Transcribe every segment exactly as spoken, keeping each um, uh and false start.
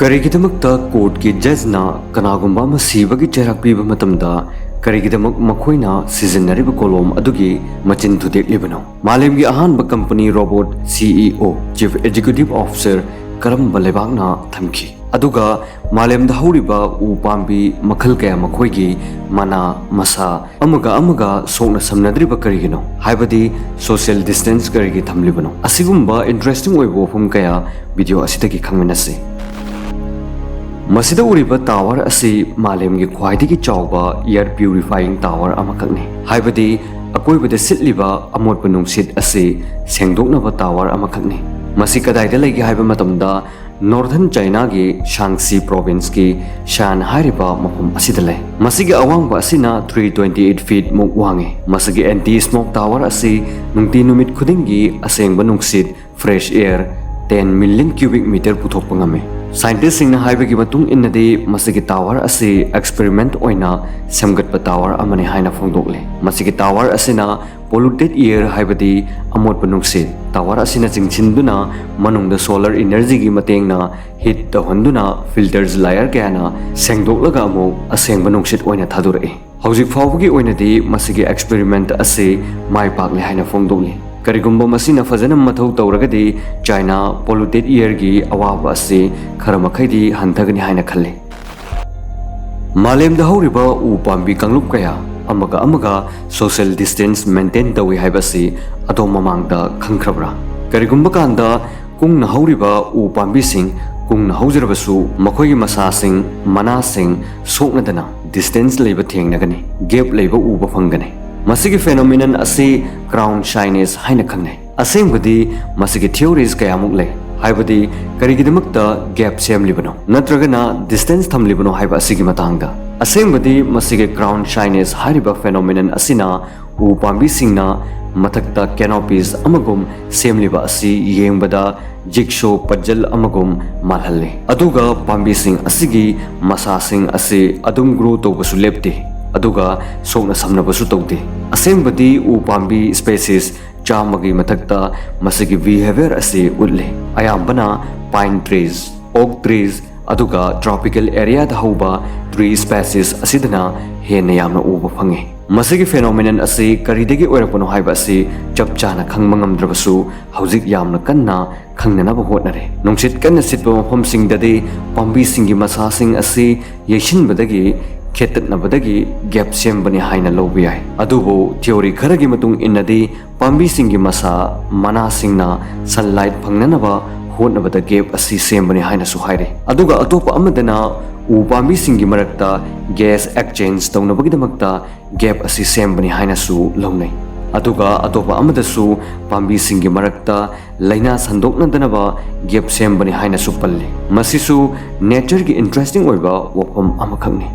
ꯀꯔꯤꯒꯤꯗꯃꯛꯇ ꯀꯣꯔꯠꯀꯤ ꯖꯖꯅ ꯀꯅꯥꯒꯨꯝꯕ ꯑꯃ ꯁꯤꯕꯒꯤ ꯆꯩꯔꯥꯛ ꯄꯤꯕ ꯃꯇꯝꯗ ꯀꯔꯤꯒꯤꯗꯃꯛ ꯃꯈꯣꯏꯅ ꯁꯤꯖꯤꯟꯅꯔꯤꯕ ꯀꯣꯂꯣꯝ ꯑꯗꯨꯒꯤ ꯃꯆꯤꯟ ꯊꯨꯗꯦꯛꯂꯤꯕꯅꯣ? ꯃꯥꯂꯦꯝꯒꯤ ꯑꯍꯥꯟꯕ company robot CEO, Chief Executive Officer, ꯀꯔꯝꯕ ꯂꯩꯕꯥꯛꯅ ꯊꯝꯈꯤ? ꯑꯗꯨꯒ ꯃꯥꯂꯦꯝꯗ ꯍꯧꯔꯤꯕ ꯎ ꯄꯥꯝꯕꯤ ꯃꯈꯜ ꯀꯌꯥ ꯃꯈꯣꯏꯒꯤ ꯃꯅꯥ, ꯃꯁꯥ ꯑꯃꯒ ꯑꯃꯒ ꯁꯣꯛꯅ ꯁꯝꯅꯗ꯭ꯔꯤꯕ ꯀꯔꯤꯒꯤꯅꯣ? ꯍꯥꯏꯕꯗꯤ social distance ꯀꯔꯤꯒꯤ ꯊꯝꯂꯤꯕꯅꯣ? ꯑꯁꯤꯒꯨꯝꯕ interesting ꯑꯣꯏꯕ ꯋꯥꯐꯝ ꯀꯌꯥ video ꯑꯁꯤꯗꯒꯤ ꯈꯪꯃꯤꯟꯅꯁꯤ꯫ ꯃꯁꯤꯗ ꯎꯔꯤꯕ tower ꯑꯁꯤ ꯃꯥꯂꯦꯝꯒꯤ ꯈ꯭ꯋꯥꯏꯗꯒꯤ ꯆꯥꯎꯕ air purifying tower ꯑꯃꯈꯛꯅꯤ, ꯍꯥꯏꯕꯗꯤ ꯑꯀꯣꯏꯕꯗ ꯁꯤꯠꯂꯤꯕ ꯑꯃꯣꯠꯄ ꯅꯨꯡꯁꯤꯠ ꯑꯁꯤ ꯁꯦꯡꯗꯣꯛꯅꯕ tower ꯑꯃꯈꯛꯅꯤ꯫ ꯃꯁꯤ ꯀꯗꯥꯏꯗ ꯂꯩꯒꯦ ꯍꯥꯏꯕ ꯃꯇꯝꯗ, Northern Chinaꯒꯤ ꯁꯥꯡꯁꯤ provinceꯀꯤ ꯁꯥꯟ ꯍꯥꯏꯔꯤꯕ ꯃꯐꯝ ꯑꯁꯤꯗ ꯂꯩ꯫ ꯃꯁꯤꯒꯤ ꯑꯋꯥꯡꯕ ꯑꯁꯤꯅ three twenty eight feet ꯃꯨꯛ ꯋꯥꯡꯉꯤ꯫ ꯃꯁꯤꯒꯤ anti smoke tower ꯑꯁꯤ ꯅꯨꯡꯇꯤ ꯅꯨꯃꯤꯠ ꯈꯨꯗꯤꯡꯒꯤ ꯑꯁꯦꯡꯕ ꯅꯨꯡꯁꯤꯠ, fresh air, ten million cubic meter ꯄꯨꯊꯣꯛꯄ ꯉꯝꯃꯤ꯫ Scientistꯁꯤꯡꯅ ꯍꯥꯏꯕꯒꯤ ꯃꯇꯨꯡ ꯏꯟꯅꯗꯤ, ꯃꯁꯤꯒꯤ tower ꯑꯁꯤ experiment ꯑꯣꯏꯅ ꯁꯦꯝꯒꯠꯄ tower ꯑꯃꯅꯤ ꯍꯥꯏꯅ ꯐꯣꯡꯗꯣꯛꯂꯤ꯫ ꯃꯁꯤꯒꯤ tower ꯑꯁꯤꯅ polluted air, ꯍꯥꯏꯕꯗꯤ ꯑꯃꯣꯠꯄ ꯅꯨꯡꯁꯤꯠ, tower ꯑꯁꯤꯅ ꯆꯤꯡꯁꯤꯟꯗꯨꯅ ꯃꯅꯨꯡꯗ solar energyꯒꯤ ꯃꯇꯦꯡꯅ heat ꯇꯧꯍꯟꯗꯨꯅ filters layer ꯀꯌꯥꯅ ꯁꯦꯡꯗꯣꯛꯂꯒ ꯑꯃꯨꯛ ꯑꯁꯦꯡꯕ ꯅꯨꯡꯁꯤꯠ ꯑꯣꯏꯅ ꯊꯥꯗꯣꯔꯛꯏ꯫ ꯍꯧꯖꯤꯛ ꯐꯥꯎꯕꯒꯤ ꯑꯣꯏꯅꯗꯤ ꯃꯁꯤꯒꯤ experiment ꯑꯁꯤ ꯃꯥꯏ ꯄꯥꯛꯂꯦ ꯍꯥꯏꯅ ꯐꯣꯡꯗꯣꯛꯂꯤ꯫ ꯀꯔꯤꯒꯨꯝꯕ ꯃꯁꯤꯅ ꯐꯖꯅ ꯃꯊꯧ ꯇꯧꯔꯒꯗꯤ, China polluted airꯒꯤ ꯑꯋꯥꯕ ꯑꯁꯤ ꯈꯔ ꯃꯈꯩꯗꯤ ꯍꯟꯊꯒꯅꯤ ꯍꯥꯏꯅ ꯈꯜꯂꯤ꯫ ꯃꯥꯂꯦꯝꯗ ꯍꯧꯔꯤꯕ ꯎ ꯄꯥꯝꯕꯤ ꯀꯥꯡꯂꯨꯞ ꯀꯌꯥ ꯑꯃꯒ ꯑꯃꯒ social distance maintain ꯇꯧꯏ ꯍꯥꯏꯕ ꯑꯁꯤ ꯑꯗꯣꯝ ꯃꯃꯥꯡꯗ ꯈꯪꯈ꯭ꯔꯕ꯭ꯔꯥ? ꯀꯔꯤꯒꯨꯝꯕ ꯀꯥꯟꯗ ꯀꯨꯡꯅ ꯍꯧꯔꯤꯕ ꯎ ꯄꯥꯝꯕꯤꯁꯤꯡ ꯀꯨꯡꯅ ꯍꯧꯖꯔꯕꯁꯨ, ꯃꯈꯣꯏꯒꯤ ꯃꯁꯥꯁꯤꯡ, ꯃꯅꯥꯁꯤꯡ ꯁꯣꯛꯅꯗꯅ distance ꯂꯩꯕ ꯊꯦꯡꯅꯒꯅꯤ, gap ꯂꯩꯕ ꯎꯕ ꯐꯪꯒꯅꯤ꯫ ꯃꯁꯤꯒꯤ phenomenon ꯑꯁꯤ crown shyness ꯍꯥꯏꯅ ꯈꯪꯅꯩ꯫ ꯑꯁꯦꯡꯕꯗꯤ ꯃꯁꯤꯒꯤ theories ꯀꯌꯥꯃꯨꯛ ꯂꯩ, ꯍꯥꯏꯕꯗꯤ ꯀꯔꯤꯒꯤꯗꯃꯛꯇ gap ꯁꯦꯝꯂꯤꯕꯅꯣ ꯅꯠꯇ꯭ꯔꯒꯅ distance ꯊꯝꯂꯤꯕꯅꯣ ꯍꯥꯏꯕ ꯑꯁꯤꯒꯤ ꯃꯇꯥꯡꯗ꯫ ꯑꯁꯦꯡꯕꯗꯤ ꯃꯁꯤꯒꯤ crown shyness ꯍꯥꯏꯔꯤꯕ phenomenon ꯑꯁꯤꯅ ꯎ ꯄꯥꯝꯕꯤꯁꯤꯡꯅ ꯃꯊꯛꯇ canopies ꯑꯃꯒꯨꯝ ꯁꯦꯝꯂꯤꯕ ꯑꯁꯤ ꯌꯦꯡꯕꯗ jigsaw puzzle ꯑꯃꯒꯨꯝ ꯃꯥꯜꯍꯜꯂꯤ꯫ ꯑꯗꯨꯒ ꯄꯥꯝꯕꯤꯁꯤꯡ ꯑꯁꯤꯒꯤ ꯃꯁꯥꯁꯤꯡ ꯑꯁꯤ ꯑꯗꯨꯝ grow ꯇꯧꯕꯁꯨ ꯂꯦꯞꯇꯦ, ꯑꯗꯨꯒ ꯁꯣꯛꯅ ꯁꯝꯅꯕꯁꯨ ꯇꯧꯗꯦ꯫ ꯑꯁꯦꯡꯕꯗꯤ ꯎ ꯄꯥꯝꯕꯤ species ꯆꯥꯝꯃꯒꯤ ꯃꯊꯛꯇ ꯃꯁꯤꯒꯤ behavior ꯑꯁꯤ ꯎꯠꯂꯤ꯫ ꯑꯌꯥꯝꯕꯅ pine trees, oak trees, ꯑꯗꯨꯒ tropical areaꯗ ꯍꯧꯕ tree species ꯑꯁꯤꯗꯅ ꯍꯦꯟꯅ ꯌꯥꯝꯅ ꯎꯕ ꯐꯪꯉꯤ꯫ ꯃꯁꯤꯒꯤ phenomenon ꯑꯁꯤ ꯀꯔꯤꯗꯒꯤ ꯑꯣꯏꯔꯛꯄꯅꯣ ꯍꯥꯏꯕ ꯑꯁꯤ ꯆꯞ ꯆꯥꯅ ꯈꯪꯕ ꯉꯝꯗ꯭ꯔꯕꯁꯨ, ꯍꯧꯖꯤꯛ ꯌꯥꯝꯅ ꯀꯟꯅ ꯈꯪꯅꯅꯕ ꯍꯣꯠꯅꯔꯤ꯫ ꯅꯨꯡꯁꯤꯠ ꯀꯟꯅ ꯁꯤꯠꯄ ꯃꯐꯝꯁꯤꯡꯗꯗꯤ ꯄꯥꯝꯕꯤꯁꯤꯡꯒꯤ ꯃꯁꯥꯁꯤꯡ ꯑꯁꯤ ꯌꯩꯁꯤꯟꯕꯗꯒꯤ, ꯈꯦꯠꯇꯠꯅꯕꯗꯒꯤ gap ꯁꯦꯝꯕꯅꯤ ꯍꯥꯏꯅ ꯂꯧꯕ ꯌꯥꯏ꯫ ꯑꯗꯨꯕꯨ theory ꯈꯔꯒꯤ ꯃꯇꯨꯡ ꯏꯟꯅꯗꯤ, ꯄꯥꯝꯕꯤꯁꯤꯡꯒꯤ ꯃꯁꯥ, ꯃꯅꯥꯁꯤꯡꯅ sunlight ꯐꯪꯅꯅꯕ ꯍꯣꯠꯅꯕꯗ gap ꯑꯁꯤ ꯁꯦꯝꯕꯅꯤ ꯍꯥꯏꯅꯁꯨ ꯍꯥꯏꯔꯤ꯫ ꯑꯗꯨꯒ ꯑꯇꯣꯞꯄ ꯑꯃꯗꯅ ꯎ ꯄꯥꯝꯕꯤꯁꯤꯡꯒꯤ ꯃꯔꯛꯇ gas exchange ꯇꯧꯅꯕꯒꯤꯗꯃꯛꯇ gap ꯑꯁꯤ ꯁꯦꯝꯕꯅꯤ ꯍꯥꯏꯅꯁꯨ ꯂꯧꯅꯩ꯫ ꯑꯗꯨꯒ ꯑꯇꯣꯞꯄ ꯑꯃꯗꯁꯨ ꯄꯥꯝꯕꯤꯁꯤꯡꯒꯤ ꯃꯔꯛꯇ ꯂꯥꯏꯅꯥ ꯁꯟꯗꯣꯛꯅꯗꯅꯕ gap ꯁꯦꯝꯕꯅꯤ ꯍꯥꯏꯅꯁꯨ ꯄꯜꯂꯤ꯫ ꯃꯁꯤꯁꯨ natureꯒꯤ interesting ꯑꯣꯏꯕ ꯋꯥꯐꯝ ꯑꯃꯈꯛꯅꯤ꯫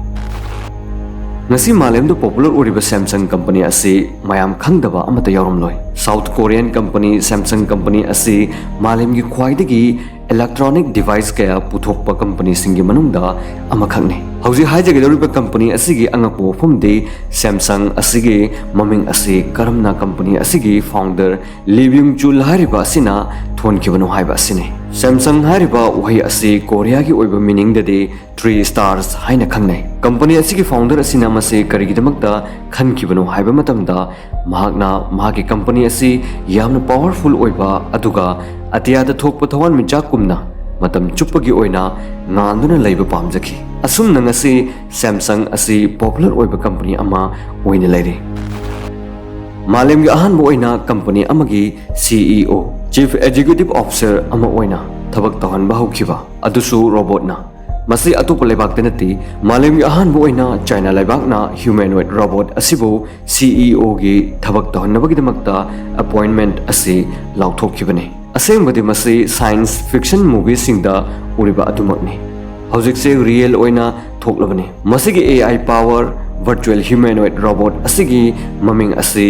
ꯉꯁꯤ ꯃꯥꯂꯦꯝꯗ popular ꯑꯣꯏꯔꯤꯕ Samsung company ꯑꯁꯤ ꯃꯌꯥꯝ ꯈꯪꯗꯕ ꯑꯃꯠꯇ ꯌꯥꯎꯔꯝꯂꯣꯏ꯫ South Korean company Samsung company ꯑꯁꯤ ꯃꯥꯂꯦꯝꯒꯤ ꯈ꯭ꯋꯥꯏꯗꯒꯤ electronic device ꯀꯌꯥ ꯄꯨꯊꯣꯛꯄ companyꯁꯤꯡꯒꯤ ꯃꯅꯨꯡꯗ ꯑꯃꯈꯛꯅꯤ꯫ ꯍꯧꯖꯤꯛ ꯍꯥꯏꯖꯒꯗꯧꯔꯤꯕ company ꯑꯁꯤꯒꯤ ꯑꯉꯛꯄ ꯋꯥꯐꯝꯗꯤ, Samsung ꯑꯁꯤꯒꯤ ꯃꯃꯤꯡ ꯑꯁꯤ ꯀꯔꯝꯅ company ꯑꯁꯤꯒꯤ founder Lee Byung Chul ꯍꯥꯏꯔꯤꯕ ꯑꯁꯤꯅ ꯊꯣꯟꯈꯤꯕꯅꯣ ꯍꯥꯏꯕ ꯑꯁꯤꯅꯤ꯫ Samsung ꯍꯥꯏꯔꯤꯕ ꯋꯥꯍꯩ ꯑꯁꯤ ꯀꯣꯔꯤꯌꯥꯒꯤ ꯑꯣꯏꯕ meaningꯗꯗꯤ three stars ꯍꯥꯏꯅ ꯈꯪꯅꯩ꯫ Company ꯑꯁꯤꯒꯤ founder ꯑꯁꯤꯅ ꯃꯁꯤ ꯀꯔꯤꯒꯤꯗꯃꯛꯇ ꯈꯟꯈꯤꯕꯅꯣ ꯍꯥꯏꯕ ꯃꯇꯝꯗ, ꯃꯍꯥꯛꯅ ꯃꯍꯥꯛꯀꯤ company ꯑꯁꯤ ꯌꯥꯝꯅ powerful ꯑꯣꯏꯕ ꯑꯗꯨꯒ ꯑꯇꯤꯌꯥꯗ ꯊꯣꯛꯄ ꯊꯋꯥꯟꯃꯤꯆꯥꯛꯀꯨꯝꯅ ꯃꯇꯝ ꯆꯨꯞꯄꯒꯤ ꯑꯣꯏꯅ ꯉꯥꯟꯗꯨꯅ ꯂꯩꯕ ꯄꯥꯝꯖꯈꯤ꯫ ꯑꯁꯨꯝꯅ ꯉꯁꯤ Samsung ꯑꯁꯤ popular ꯑꯣꯏꯕ company ꯑꯃ ꯑꯣꯏꯅ ꯂꯩꯔꯤ꯫ ꯃꯥꯂꯦꯝꯒꯤ ꯑꯍꯥꯟꯕ ꯑꯣꯏꯅ company ꯑꯃꯒꯤ CEO, Chief Executive Officer ꯑꯃ ꯑꯣꯏꯅ ꯊꯕꯛ ꯇꯧꯍꯟꯕ ꯍꯧꯈꯤꯕ, ꯑꯗꯨꯁꯨ robotꯅ꯫ ꯃꯁꯤ ꯑꯇꯣꯞꯄ ꯂꯩꯕꯥꯛꯇ ꯅꯠꯇꯦ, ꯃꯥꯂꯦꯝꯒꯤ ꯑꯍꯥꯟꯕ ꯑꯣꯏꯅ China ꯂꯩꯕꯥꯛꯅ humanoid robot ꯑꯁꯤꯕꯨ CEOꯒꯤ ꯊꯕꯛ ꯇꯧꯍꯟꯅꯕꯒꯤꯗꯃꯛꯇ appointment ꯑꯁꯤ ꯂꯥꯎꯊꯣꯛꯈꯤꯕꯅꯤ꯫ ꯑꯁꯦꯡꯕꯗꯤ ꯃꯁꯤ science fiction movieꯁꯤꯡꯗ ꯎꯔꯤꯕ ꯑꯗꯨꯃꯛꯅꯤ꯫ ꯍꯧꯖꯤꯛꯁꯦ real ꯑꯣꯏꯅ ꯊꯣꯛꯂꯕꯅꯤ꯫ ꯃꯁꯤꯒꯤ AI power virtual humanoid robot ꯑꯁꯤꯒꯤ ꯃꯃꯤꯡ ꯑꯁꯤ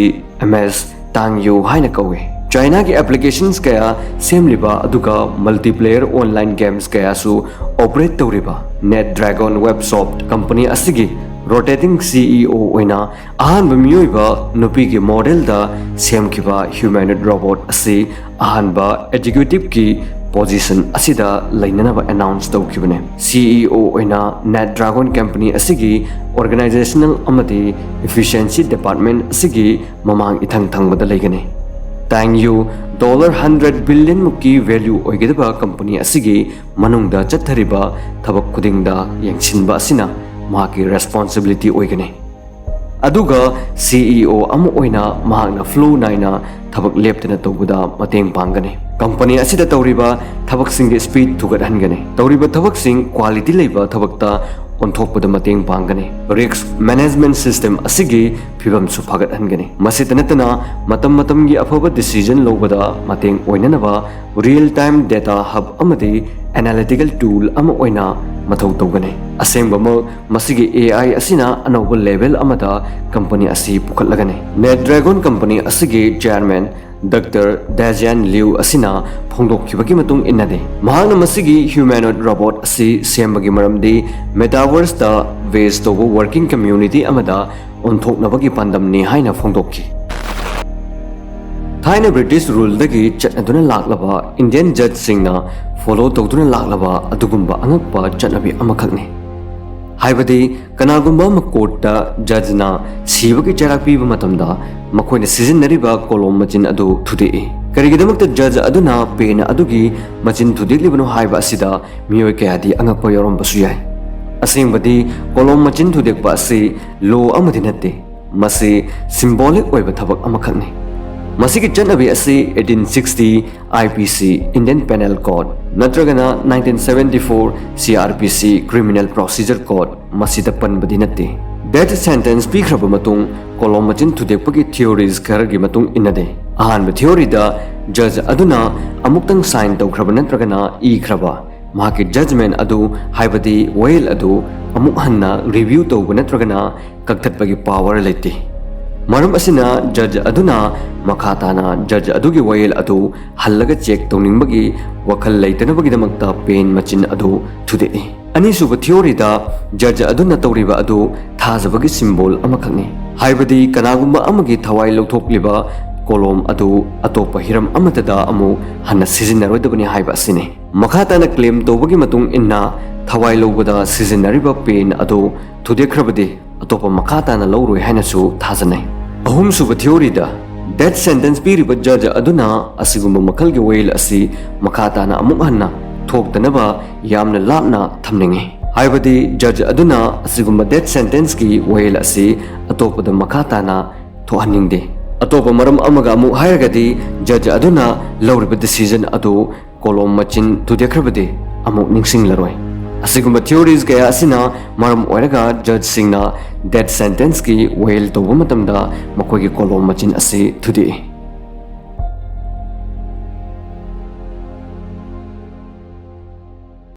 MS Tang Yu ꯍꯥꯏꯅ ꯀꯧꯏ꯫ Chinaꯒꯤ applications ꯀꯌꯥ ꯁꯦꯝꯂꯤꯕ ꯑꯗꯨꯒ multiplayer online games ꯀꯌꯥꯁꯨ operate ꯇꯧꯔꯤꯕ NetDragon Websoft company ꯑꯁꯤꯒꯤ rotating CEO ꯑꯣꯏꯅ ꯑꯍꯥꯟꯕ ꯃꯤꯑꯣꯏꯕ ꯅꯨꯄꯤꯒꯤ modelꯗ ꯁꯦꯝꯈꯤꯕ humanoid robot ꯑꯁꯤ ꯑꯍꯥꯟꯕ executiveꯀꯤ position ꯑꯁꯤꯗ ꯂꯩꯅꯅꯕ announce ꯇꯧꯈꯤꯕꯅꯤ꯫ CEO ꯑꯣꯏꯅ NetDragon company ꯑꯁꯤꯒꯤ organizational ꯑꯃꯗꯤ efficiency department ꯑꯁꯤꯒꯤ ꯃꯃꯥꯡ ꯏꯊꯪ ꯊꯪꯕꯗ ꯂꯩꯒꯅꯤ꯫ Tang Yu dollar hundred billion ꯃꯨꯛꯀꯤ value ꯑꯣꯏꯒꯗꯕ company ꯑꯁꯤꯒꯤ ꯃꯅꯨꯡꯗ ꯆꯠꯊꯔꯤꯕ ꯊꯕꯛ ꯈꯨꯗꯤꯡꯗ ꯌꯦꯡꯁꯤꯟꯕ ꯑꯁꯤꯅ ꯃꯍꯥꯛꯀꯤ responsibility ꯑꯣꯏꯒꯅꯤ꯫ ꯑꯗꯨꯒ CEO ꯑꯃ ꯑꯣꯏꯅ ꯃꯍꯥꯛꯅ flow ꯅꯥꯏꯅ ꯊꯕꯛ ꯂꯦꯞꯇꯅ ꯇꯧꯕꯗ ꯃꯇꯦꯡ ꯄꯥꯡꯒꯅꯤ꯫ Company ꯑꯁꯤꯗ ꯇꯧꯔꯤꯕ ꯊꯕꯛꯁꯤꯡꯒꯤ speed ꯊꯨꯒꯠꯍꯟꯒꯅꯤ꯫ ꯇꯧꯔꯤꯕ ꯊꯕꯛꯁꯤꯡ quality ꯂꯩꯕ ꯊꯕꯛꯇ ꯑꯣꯟꯊꯣꯛꯄꯗ ꯃꯇꯦꯡ ꯄꯥꯡꯒꯅꯤ꯫ Risk management system ꯑꯁꯤꯒꯤ ꯐꯤꯕꯝꯁꯨ ꯐꯒꯠꯍꯟꯒꯅꯤ꯫ ꯃꯁꯤꯇ ꯅꯠꯇꯅ ꯃꯇꯝ ꯃꯇꯝꯒꯤ ꯑꯐꯕ decision ꯂꯧꯕꯗ ꯃꯇꯦꯡ ꯑꯣꯏꯅꯅꯕ real time data hub ꯑꯃꯗꯤ analytical tool ꯑꯃ ꯑꯣꯏꯅ ꯃꯊꯧ ꯇꯧꯒꯅꯤ꯫ ꯑꯁꯦꯡꯕꯃꯛ ꯃꯁꯤꯒꯤ AI ꯑꯁꯤꯅ ꯑꯅꯧꯕ level ꯑꯃꯗ company ꯑꯁꯤ ꯄꯨꯈꯠꯂꯒꯅꯤ꯫ NetDragon company ꯑꯁꯤꯒꯤ chairman Doctor Dezhan Liu ꯑꯁꯤꯅ ꯐꯣꯡꯗꯣꯛꯈꯤꯕꯒꯤ ꯃꯇꯨꯡ ꯏꯟꯅꯗꯤ, ꯃꯍꯥꯛꯅ ꯃꯁꯤꯒꯤ humanoid robot ꯑꯁꯤ ꯁꯦꯝꯕꯒꯤ ꯃꯔꯝꯗꯤ metaverse ꯇ base ꯇꯧꯕ working community ꯑꯃꯗ ꯑꯣꯟꯊꯣꯛꯅꯕꯒꯤ ꯄꯥꯟꯗꯝꯅꯤ ꯍꯥꯏꯅ ꯐꯣꯡꯗꯣꯛꯈꯤ꯫ ꯊꯥꯏꯅ British rule ꯗꯒꯤ ꯆꯠꯅꯗꯨꯅ ꯂꯥꯛꯂꯕ Indian judge ꯁꯤꯡꯅ follow ꯇꯧꯗꯨꯅ ꯂꯥꯛꯂꯕ ꯑꯗꯨꯒꯨꯝꯕ ꯑꯉꯛꯄ ꯆꯠꯅꯕꯤ ꯑꯃꯈꯛꯅꯤ꯫ ꯍꯥꯏꯕꯗꯤ, ꯀꯅꯥꯒꯨꯝꯕ ꯑꯃ court ꯇ judge ꯅ ꯁꯤꯕꯒꯤ ꯆꯩꯔꯥꯛ ꯄꯤꯕ ꯃꯇꯝꯗ ꯃꯈꯣꯏꯅ ꯁꯤꯖꯤꯟꯅꯔꯤꯕ ꯀꯣꯂꯣꯝ ꯃꯆꯤꯟ ꯑꯗꯨ ꯊꯨꯗꯦꯛꯏ꯫ ꯀꯔꯤꯒꯤꯗꯃꯛꯇ judge ꯑꯗꯨꯅ pen ꯑꯗꯨꯒꯤ ꯃꯆꯤꯟ ꯊꯨꯗꯦꯛꯂꯤꯕꯅꯣ ꯍꯥꯏꯕ ꯑꯁꯤꯗ ꯃꯤꯑꯣꯏ ꯀꯌꯥꯗꯤ ꯑꯉꯛꯄ ꯌꯥꯎꯔꯝꯕꯁꯨ ꯌꯥꯏ꯫ ꯑꯁꯦꯡꯕꯗꯤ, ꯀꯣꯂꯣꯝ ꯃꯆꯤꯟ ꯊꯨꯗꯦꯛꯄ ꯑꯁꯤ law ꯑꯃꯗꯤ ꯅꯠꯇꯦ꯫ ꯃꯁꯤ symbolic ꯑꯣꯏꯕ ꯊꯕꯛ ꯑꯃꯈꯛꯅꯤ꯫ ꯃꯁꯤꯒꯤ ꯆꯠꯅꯕꯤ ꯑꯁꯤ eighteen sixty IPC, Indian Penal Code, ꯅꯠꯇ꯭ꯔꯒꯅ nineteen seventy-four CrPC, Criminal Procedure Code, ꯃꯁꯤꯗ ꯄꯟꯕꯗꯤ ꯅꯠꯇꯦ꯫ Death sentence ꯄꯤꯈ꯭ꯔꯕ ꯃꯇꯨꯡ ꯀꯣꯂꯣꯝ ꯃꯆꯤꯟ ꯊꯨꯗꯦꯛꯄꯒꯤ theories ꯈꯔꯒꯤ ꯃꯇꯨꯡ ꯏꯟꯅꯗꯤ, ꯑꯍꯥꯟꯕ theory ꯗ judge ꯑꯗꯨꯅ ꯑꯃꯨꯛꯇꯪ sign ꯇꯧꯈ꯭ꯔꯕ ꯅꯠꯇ꯭ꯔꯒꯅ ꯏꯈ꯭ꯔꯕ ꯃꯍꯥꯛꯀꯤ judgment ꯑꯗꯨ, ꯍꯥꯏꯕꯗꯤ ꯋꯥꯌꯦꯜ ꯑꯗꯨ, ꯑꯃꯨꯛ ꯍꯟꯅ review ꯇꯧꯕ ꯅꯠꯇ꯭ꯔꯒꯅ ꯀꯛꯊꯠꯄꯒꯤ power ꯂꯩꯇꯦ꯫ ꯃꯔꯝ ꯑꯁꯤꯅ, judge ꯑꯗꯨꯅ ꯃꯈꯥ ꯇꯥꯅ judge ꯑꯗꯨꯒꯤ ꯋꯥꯌꯦꯜ ꯑꯗꯨ ꯍꯜꯂꯒ check ꯇꯧꯅꯤꯡꯕꯒꯤ ꯋꯥꯈꯜ ꯂꯩꯇꯅꯕꯒꯤꯗꯃꯛꯇ pen ꯃꯆꯤꯟ ꯑꯗꯨ ꯊꯨꯗꯦꯛꯏ꯫ ꯑꯅꯤꯁꯨꯕ theory ꯗ, judge ꯑꯗꯨꯅ ꯇꯧꯔꯤꯕ ꯑꯗꯨ ꯊꯥꯖꯕꯒꯤ symbol ꯑꯃꯈꯛꯅꯤ꯫ ꯍꯥꯏꯕꯗꯤ, ꯀꯅꯥꯒꯨꯝꯕ ꯑꯃꯒꯤ ꯊꯋꯥꯏ ꯂꯧꯊꯣꯛꯂꯤꯕ ꯀꯣꯂꯣꯝ ꯑꯗꯨ ꯑꯇꯣꯞꯄ ꯍꯤꯔꯝ ꯑꯃꯠꯇꯗ ꯑꯃꯨꯛ ꯍꯟꯅ ꯁꯤꯖꯤꯟꯅꯔꯣꯏꯗꯕꯅꯤ ꯍꯥꯏꯕ ꯑꯁꯤꯅꯤ꯫ ꯃꯈꯥ ꯇꯥꯅ claim ꯇꯧꯕꯒꯤ ꯃꯇꯨꯡ ꯏꯟꯅ, ꯊꯋꯥꯏ ꯂꯧꯕꯗ ꯁꯤꯖꯤꯟꯅꯔꯤꯕ pen ꯑꯗꯨ ꯊꯨꯗꯦꯛꯈ꯭ꯔꯕꯗꯤ ꯑꯇꯣꯞꯄ ꯃꯈꯥ ꯇꯥꯅ ꯂꯧꯔꯣꯏ ꯍꯥꯏꯅꯁꯨ ꯊꯥꯖꯅꯩ꯫ ꯑꯍꯨꯝꯁꯨꯕ theory ꯗ, death sentence ꯄꯤꯔꯤꯕ judge ꯑꯗꯨꯅ ꯑꯁꯤꯒꯨꯝꯕ ꯃꯈꯜꯒꯤ ꯋꯥꯌꯦꯜ ꯑꯁꯤ ꯃꯈꯥ ꯇꯥꯅ ꯑꯃꯨꯛ ꯍꯟꯅ ꯊꯣꯛꯇꯅꯕ ꯌꯥꯝꯅ ꯂꯥꯞꯅ ꯊꯝꯅꯤꯡꯏ꯫ ꯍꯥꯏꯕꯗꯤ judge ꯑꯗꯨꯅ ꯑꯁꯤꯒꯨꯝꯕ death sentence ꯀꯤ ꯋꯥꯌꯦꯜ ꯑꯁꯤ ꯑꯇꯣꯞꯄꯗ ꯃꯈꯥ ꯇꯥꯅ ꯊꯣꯛꯍꯟꯅꯤꯡꯗꯦ꯫ ꯑꯇꯣꯞꯄ ꯃꯔꯝ ꯑꯃꯒ ꯑꯃꯨꯛ ꯍꯥꯏꯔꯒꯗꯤ, judge ꯑꯗꯨꯅ ꯂꯧꯔꯤꯕ decision ꯑꯗꯨ ꯀꯣꯂꯣꯝ ꯃꯆꯤꯟ ꯊꯨꯗꯦꯛꯈ꯭ꯔꯕꯗꯤ ꯑꯃꯨꯛ ꯅꯤꯡꯁꯤꯡꯂꯔꯣꯏ꯫ ꯑꯁꯤꯒꯨꯝꯕ theories ꯀꯌꯥ ꯑꯁꯤꯅ ꯃꯔꯝ ꯑꯣꯏꯔꯒ judge ꯁꯤꯡꯅ death sentence ꯀꯤ ꯋꯥꯌꯦꯜ ꯇꯧꯕ ꯃꯇꯝꯗ ꯃꯈꯣꯏꯒꯤ ꯀꯣꯂꯣꯝ ꯃꯆꯤꯟ ꯑꯁꯤ ꯊꯨꯗꯦꯛꯏ꯫